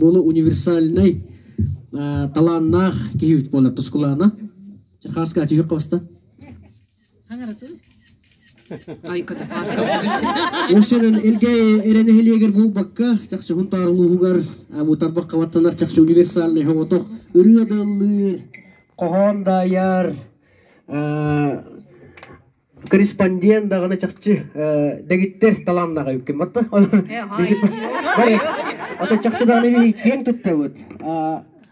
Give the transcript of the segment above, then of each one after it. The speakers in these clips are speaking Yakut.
Буолу универсальнай талааннаах киһибит буолар Тускулаана. Черхааска түһүк хабыста. Ол элгэ эрэнэһилиэгэр буолбакка, чахчы хунтаарылууһугар бу тарбахха баттанар чахчы универсальный хоҕотох ырыа да ыллыыр, хоһоон да айар, корреспондент даҕаны чахчы дэгиттэр талааннаах эбиккин батта. Ото чахчы даҕаны биһи киэҥ туттабыт.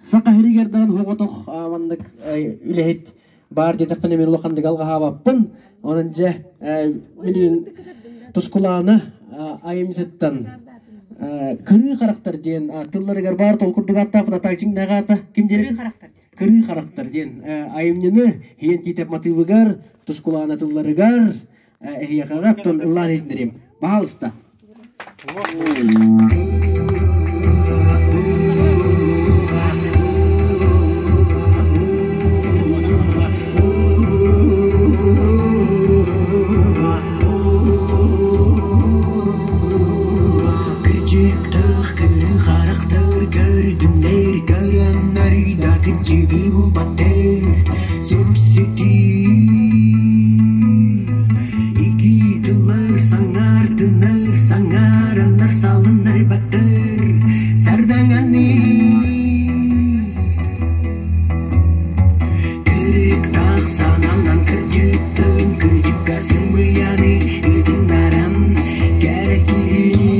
Саха сиригэр даҕаны хоҕотох маннык үлэһит баар диэтэхпинэ мин улаханнык алҕаһаабаппын. Онон дьэ билигин Тускулаана айымньытыттан кырыы харахтар диэн тылларыгар баар толкурдук ааттаахпыт атаак дьиҥнээх аата ким диэн Кырыы харахтар диэн айымньыны Һиэн Тиитэп матыыбыгар, Тускулаана тылларыгар эһиэхэҕэ оттон ыллаан иһитиннэриэм. Баһаалыста. Кырдьыктаах кырыы харахтар көрдүннэр көрөннөр да кырдьыгы булбаттар сүпсүтүү икки тыллар саҥардыннар саҥараннар салыннар баттар сардаҥаны Кырыктаах сананан кырдьыктан кырдьыкка сымыйаны ытыннаран кэрэ киһини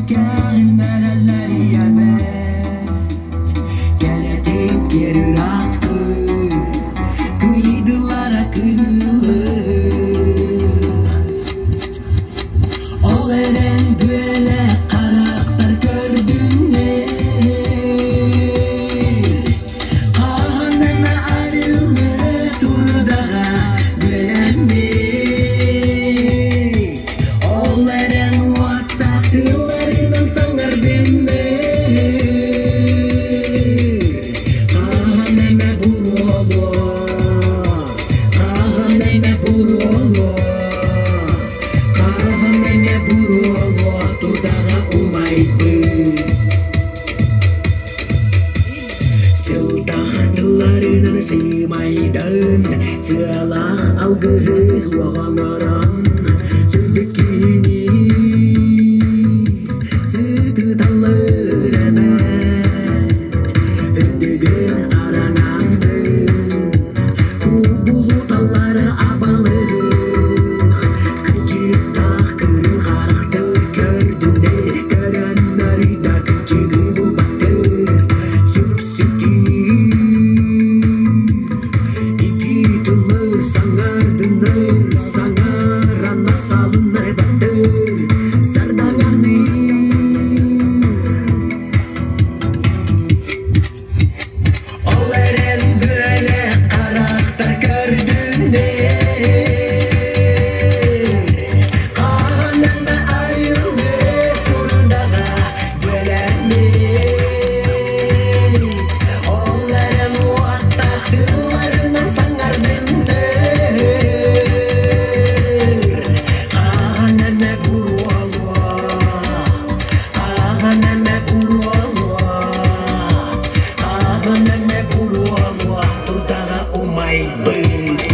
кэҕиннэрэллэр ийэбэт кэрэтин киэр ырааппыт кыйдылара кыылы Ол эрэн бүөлэ харахтар көрдүннэр Хаһан эмэ арыллыы турдаҕа бүөлэммит Ол эрэн уоттаах тылларынан саҥардыннар Хаһан эмэ буруолуо Хаһан эмэ буруолуо Хараҕым эмэ буруолуо турдаҕа умайбыт Сылтах тылларынан сыымайдан Сыалаах алгыһы уоҕаларан Сырдык киһини сытыталлар эбээт Үрдүгэр хараҥандын Кубулуталлар абалык Кыдьыктаах кырыы харахтар көрдүннэр Көрөннөр да кыдьыгы булбаттар Сүпсүтүү Икки тыллар саҥардыннар Саҥараннар салыннар баттар Сардаҥаны Ол эрэн бүөлэ харахтар көрдүннэр Хаһан эмэ арыллыы турдаҕа бүөлэммит Ол эрэн уоттаах тылларынан саҥардыннар Хаһан эмэ буруолуо Хаһан эмэ буруолуо Хаһан эмэ буруолуо турдаҕа умайбыт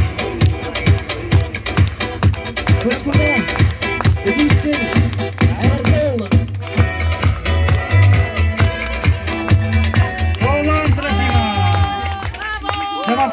Оğlan Трофимов! Жаман